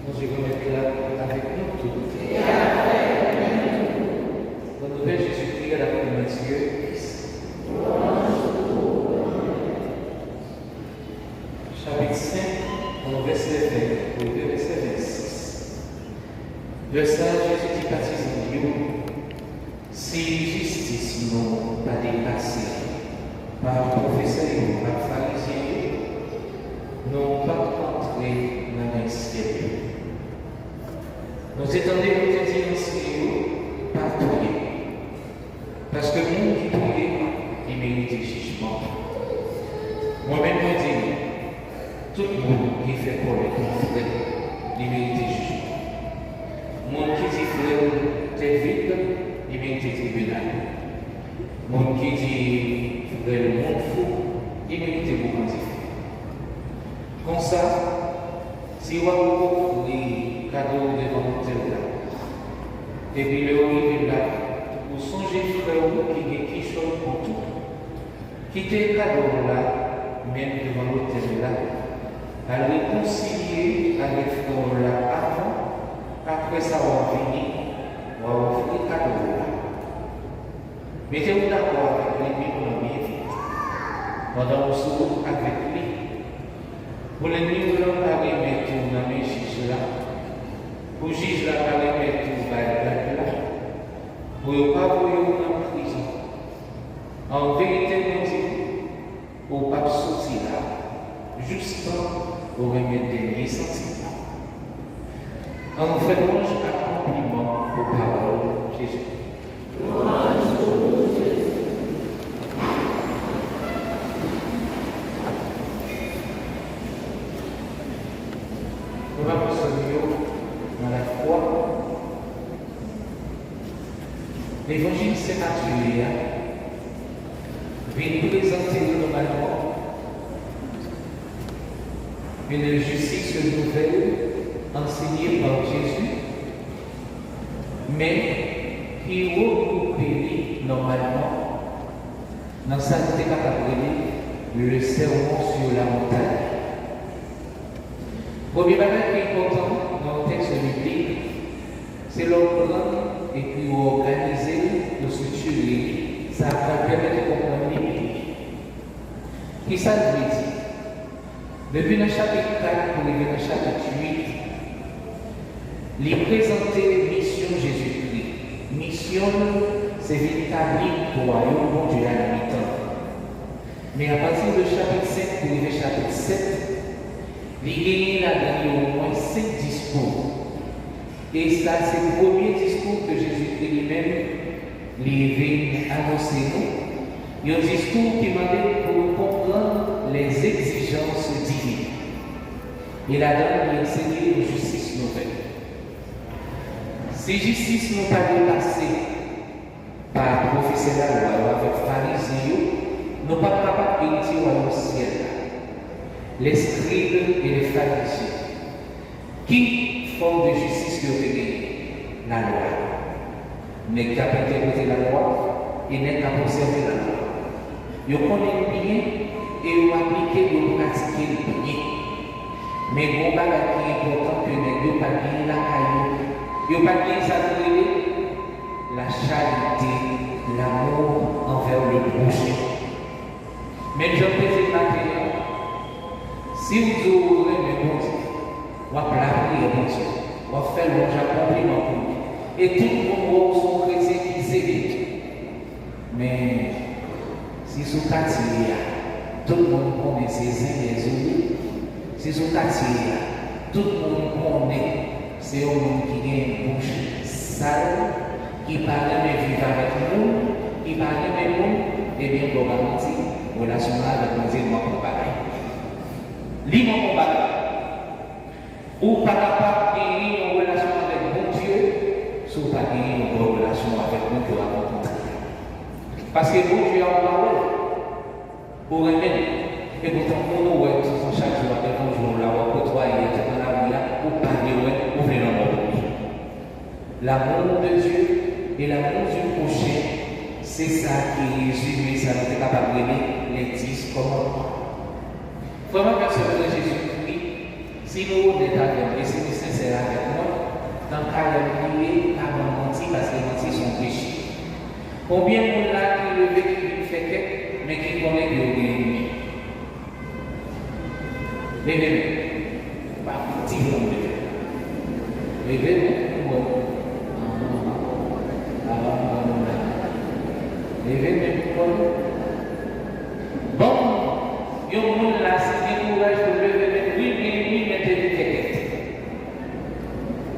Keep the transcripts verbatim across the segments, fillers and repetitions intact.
Bondye granmèt la avèk nou tout. Bòn nouvèl Jezikri a la primati. Chapit senk, vèsè ven pou rive vèsè vennsis. Lè sa a, Jezi di patizan li yo, si jistis nou pa depase pa pwofesè yo ak farizyen yo, nou p ap antre nan men syèl yo. Nou te tande yo te di ansyen yo, pa touye. Paske moun ki touye, li merite jijman. Mwen menm, mwen di nou, tout moun ki fè kòlè kont frè l, li merite jijman. Moun ki di frè l tèt vid, li merite tribinal. Moun ki di frè l moun fou, li merite boukan dife. Konsa, si w ap ofri kado w devan lotèl la, epi lè w rive la, ou sonje frè w ki gen kichòy kont ou, kite kado w la menm devan lotèl la, al rekonsilye avèk frè w la avan, apre sa w a vini, w a ofri kado w la. Mete w dakò avèk lènmi w lan byen vit, pandan w sou wout avèk li, pou lènmi w lan pa remèt ou nan men jij la, pou jij la pa remèt ou bay gad la, pou yo pa voye w nan prizon. An verite, mwen di w, ou p ap soti la, jistan ou remèt dènye santim la. Ann fè lwanj ak konpliman pou pawòl Jezikri. Nou va kontinye nan lafwa. Levanjil Sen Matye a vin prezante nou nòmalman une justice nouvelle enseignée par Jésus, men ki regwoupe li nòmalman nan sa nou te kapab rele le Sermon sur la Montagne. Premye bagay ki enpòtan nan yon tèks biblik, se lè w pran l epi w òganize l, w estriktiye li, sa pral pèmèt ou konprann li pi byen. Kisa l vle di? Depi nan chapit kat pou rive nan chapit uit, li prezante misyon Jezikri. Misyon l, se vin tabli wayòm Bondye a nan mitan nou. Men apati de chapit senk pou rive chapit sèt, li genyen ladan li omwen senk diskou. E sa se premye diskou ke Jezikri li menm, li vin anonse nou, yon diskou ki mande pou nou konprann les exigences divines. E ladan li ansenye nou jistis nouvèl. Si jistis nou pa depase pa pwofesè lalwa yo avèk farizyen yo, nou p ap kapab eritye wayòm syèl la. Les scribes et les pharisiens, ki fòm de jistis yo te genyen? Lalwa. Nèg k ap entèprete lalwa e nèg k ap obsève lalwa. Yo konnen l byen e yo aplike l, yo pratike l byen. Men gon bagay ki enpòtan ke nèg yo pa t genyen lakay yo. Yo pa t genyen sa nou rele la charité, l'amour envers le prochain. Menm jan m te di l maten an, si w di w renmen Bondye, w ap lapriyè Bondye, w ap fè lwanj ak konpliman pou li, e tout moun wè w se yon kretyen ki serye. Men, si sou katye a, tout moun konnen se zenyèz ou ye, si sou katye a, tout moun konnen se yon moun ki gen bouch sal, ki pa renmen viv avèk moun, ki pa renmen moun, ebyen, m ba w pa manti, relasyon w avèk Bondye manke yon bagay. Li manke yon bagay. Ou pa kapab genyen yon relasyon avèk Bondye genyen yon bòn relasyon avèk moun ke w ap rankontre a. Paske Bondye a, ou pa wè l, ou renmen l. Epoutan, moun ou wè toultan, chak jou, a devan je w la, w ap kotwaye, tout nan lari a, ou pa vle wè, ou vle lanmò pou li. L'amour de Dieu et l'amour du prochain, se sa ki rezime sa nou te kapab rele les dix commandements. Frè m ak sè m nan Jezikri, si nou onèt avè m e si nou sensè avèk mwen, nan karè m li ye, pa ban m manti, paske manti se yon peche. Konbyen moun la ki leve, ki vin fè kèt, men ki konnen ke yo gen ènmi? Leve men. Pa fouti pou m leve. Leve men pou mwen. Avan m ban nou la. Leve men pou mwen. Bon, yon moun la, si gen kouraj pou leve men, wi, wi, wi, men te vin fè kèt.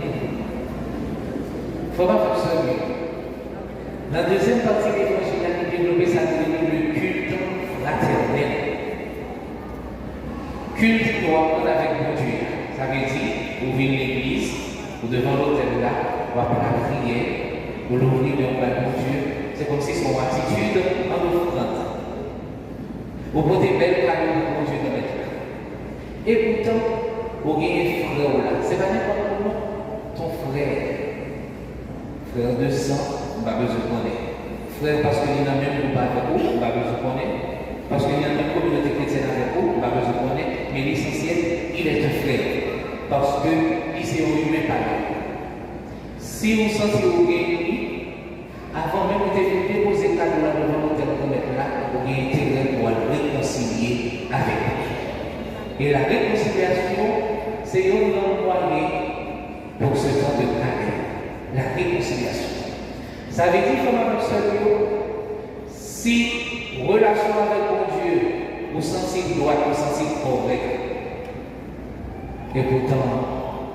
Hmm. Fò pa fè serye. Nan dezyèm pati levanjil la, li devlope sa ki rele le culte fraternel. Kilt ke w ap rann avèk Bondye a. Sa vle di, ou vin legliz, ou devan lotèl la, w ap lapriyè, ou louvri men w bay Bondye. Se kòmsi se yon atitid an ofrann. Ou pote bèl kado pou Bondye nan mèt la. Epoutan, ou genyen frè w la. Se pa nenpòt moun non. Ton frè. Frè de san, m pa bezwen konnen. Frè paske li nan menm gwoup avèk ou, m pa bezwen konnen. Paske li nan menm kominote kretyèn avèk ou, m pa bezwen konnen. Men lesansyèl, il est un frère. Paske li se yon imen parèy ou. Si ou santi ou gen ènmi, avan menm ou te vin depoze kado la devan lotèl Granmèt la, ou gen enterè pou w al rekonsilye avèk li. E la rekonsilyasyon, se youn nan mwayen pour ce temps de carême, la réconciliation. Sa vle di, frè m avèk sè m yo, si relasyon avèk Bondye, ou santi l dwat, ou santi l kòrèk, epoutan,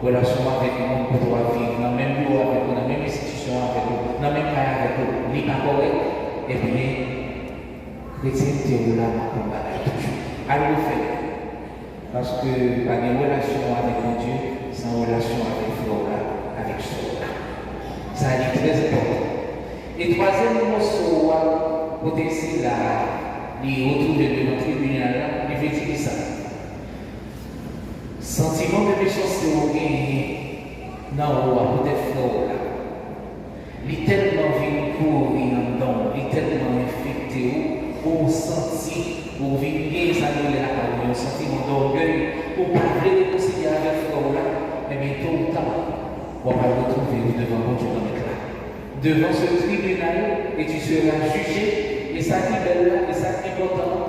relasyon w avèk moun kote w ap viv, nan menm biwo avèk ou, nan menm enstitisyon avèk ou, nan menm kay avèk ou, li pa kòrèk, ebyen, kretyènte w la ap yon bagay toujou. Al refè l. Paske pa gen relasyon avèk Bondye san relasyon avèk frè w la, avèk sè w la. Sa li trè enpòtan. E twazyèm moso a, kote sila a, li retwouve devan tribinal la, li vle di kisa? Santiman de mechanste ou genyen nan ou a poutèt frè w la. Li tèlman vin pouri anndan w, li tèlman enfekte w, ou santi ou vin gen sa nou rele lakay nou yon santiman dògèy, ou pa vle rekonsilye avèk frè w la, ebyen, to ou ta, w ap al retwouve ou devan Bondye Granmèt la. Devant ce tribunal, et tu seras jugé, e sa ki bèl la, e sa ki enpòtan an,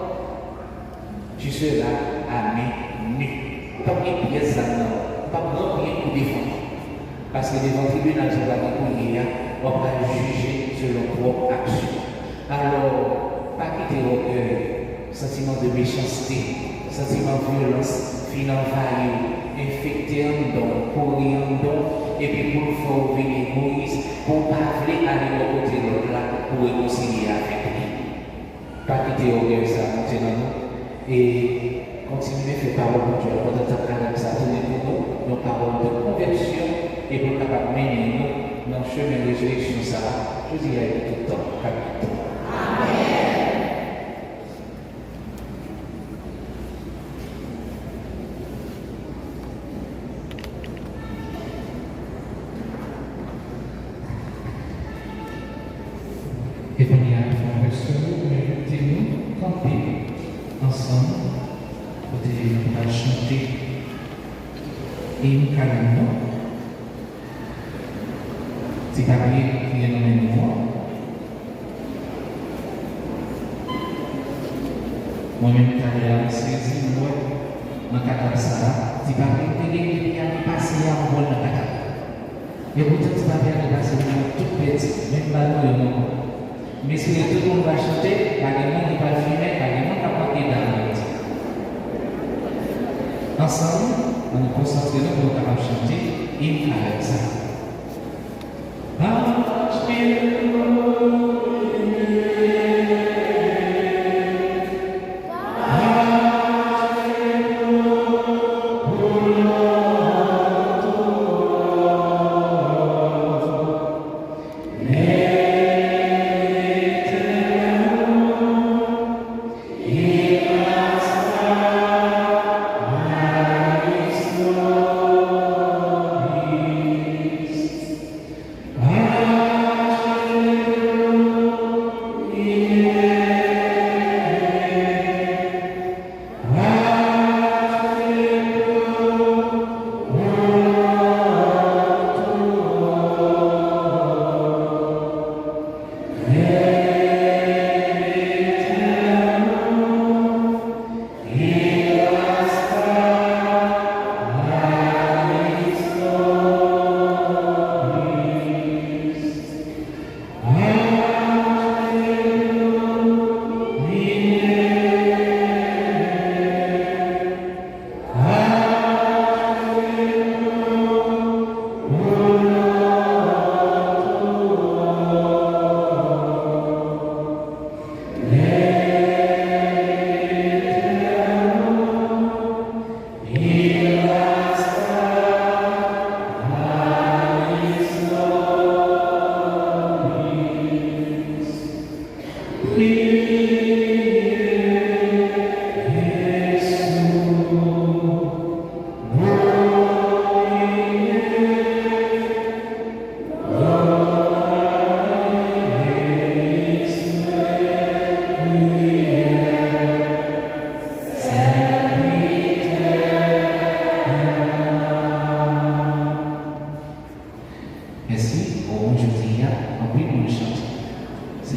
tu seras à main nue. Ou p ap gen pyès zam nan men w. Ou p ap rann anyen pou defann ou. Paske devan tribinal sa w pa gen pou l ye a, w ap pral jije selon pwòp aksyon. Alò, pa kite ògèy, santiman de mechanste, santiman vyolans fin anvayi w, enfekte anndan w, pouri anndan w, epi pou l fè w vin egoyis, pou w pa vle ale bò kote lòt la pou w rekonsilye avèk li. Pa kite ògèy sa a monte nan nou. E kontinye fè pawòl Bondye a pandan tan karèm sa a tounen pou nou yon pawòl de konvèsyon e pou l kapab mennen nou nan chemen rezireksyon sa a jodi a e pou tout tan k ap vin. Amèn. E kounye a, frè m, sè m, mwen envite nou kanpe ansanm, kote nou pral chante im karèm nan. Ti papye ki gen nan men nou an. Mwen menm, talè a, m sezi, m wè nan katab sa a, ti papye ki te gen depi ane pase a, m wè l nan katab la. Epoutan, ti papye a te pase, m wè tout pèdi, menm ba nou yo non. M espere tout moun va chante, pa gen moun ki pral fimen, pa gen moun k ap manke dam nan ti. Ansanm, ann nou konsantre nou pou nou kapab chante im avèk sa.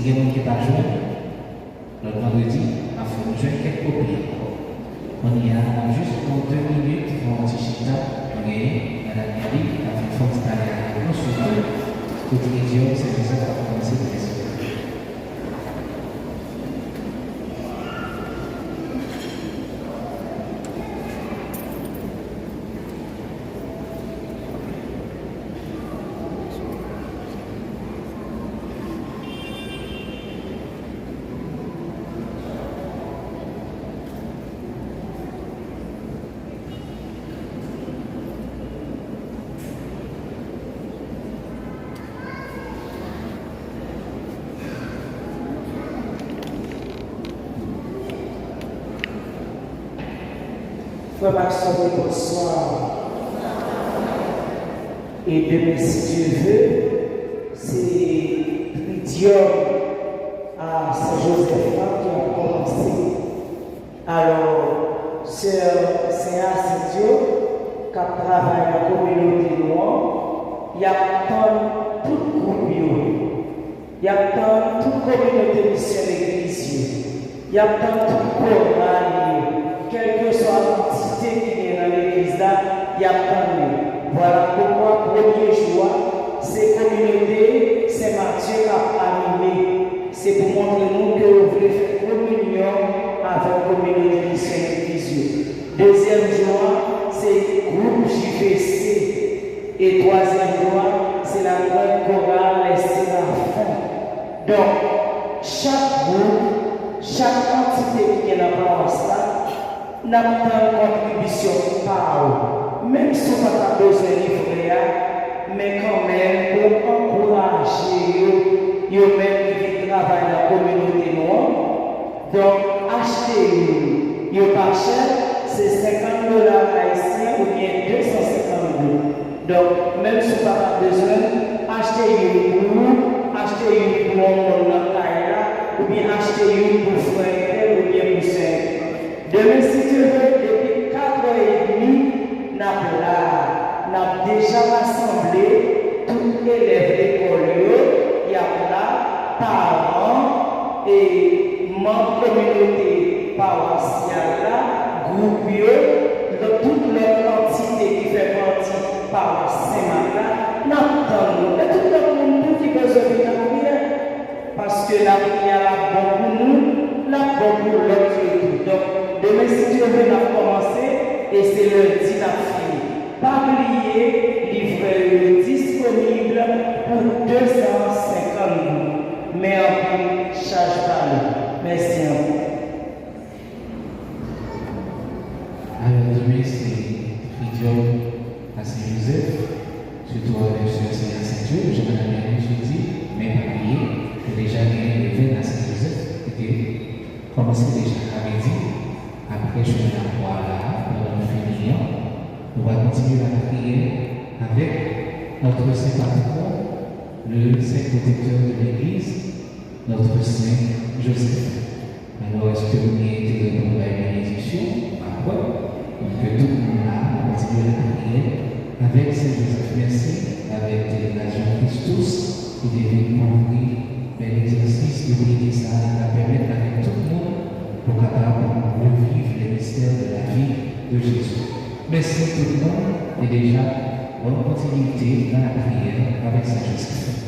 Gen moun ki pa jwenn, lòt vandredi, n ap fè nou jwenn kèk kopi ankò. Kounye a, n ap jis pran de minit, fè yon ti chita, nou genyen, madanm Gaby, k ap vin fè yon ti pale avèk nou, sitou pou Tridyòm Sen Jozèf k ap kòmanse demen sòti. Frè m ak sè m yo, bonswa. E demen, si Dye ve, se Tridyòm a Sen Jozèf la ki ap kòmanse. Alò, sè, sè a, sè yo k ap travay nan kominote nou an, y ap tann tout gwoup yo. Y ap tann tout kominote misyon legliz yo. Y ap tann tout koral yo. Kèlkeswa antite ki gen nan legliz la, y ap tann yo. Vwala poukwa premye jou a, se kominote Sen Matye k ap anime. Se pou montre nou ke yo vle fè kominyon avèk kominote misyon legliz yo. Dezyèm jou a, se gwoup J V C. E twazyèm jou a, se la grande chorale Les Séraphins. Donk, chak gwoup, chak antite ki gen nan pawas la, n ap tann kontribisyon pa w. Menm si w pa ta bezwen livrè a, men kanmenm pou w ankouraje yo, yo menm ki vin travay nan kominote nou an. Donk, achte youn. Yo pa chè, se senkant dola ayisyen oubyen de san senkant goud. Donk, menm si w pa ta bezwen, achte youn pou ou, achte youn pou yon moun nan kay la, oubyen achte youn pou frè entèl oubyen pou sè entèl. Demen, si Dye ve, depi kat è edmi, n ap la. N ap deja rasanble tout elèv lekòl yo, y ap la, paran, e manm kominote pawasyal la, gwoup yo, lòt, tout lòt antite ki fè pati pawas Sen Mak la, n ap tann nou. E tout lòt moun tou ki bezwen vin lapriyè. Paske lapriyè a l ap bon pou nou, l ap bon pou lòt yo tou. Donk, demen, si Dye ve, n ap kòmanse, e se lendi n ap fini. Pa bliye, livrè yo disponib pou de san senkant goud. Men anpil, chaj pa lou. Mèsi anpil. Alò, demen, se Tridyòm a Sen Jozèf, sitou avèk sè Seyans Sentyo, jan madanm Bernouche di, men pa bliye, nou deja gen levèn a Sen Jozèf, ki te kòmanse deja. Sa vle di, apre jounen lapwa la, pandan nou fini an, nou va kontinye lapriyè avèk notre saint patron, le saint protecteur de l'Église, notre saint Joseph. Alò, èske nou gen enterè pou nou bay benediksyon? M pa kwè. Donk, ke tout moun la, nou kontinye lapriyè avèk Sen Jozèf. Mèsi avèk delegasyon Christus ki te vin kouvri bèl egzèsis de priyè sa a, ki ka pèmèt avèk tout moun pou kapab reviv les mystères de la vie de Jésus. Mèsi tout moun, e deja, bòn kontinite nan lapriyè avèk Sen Jozèf.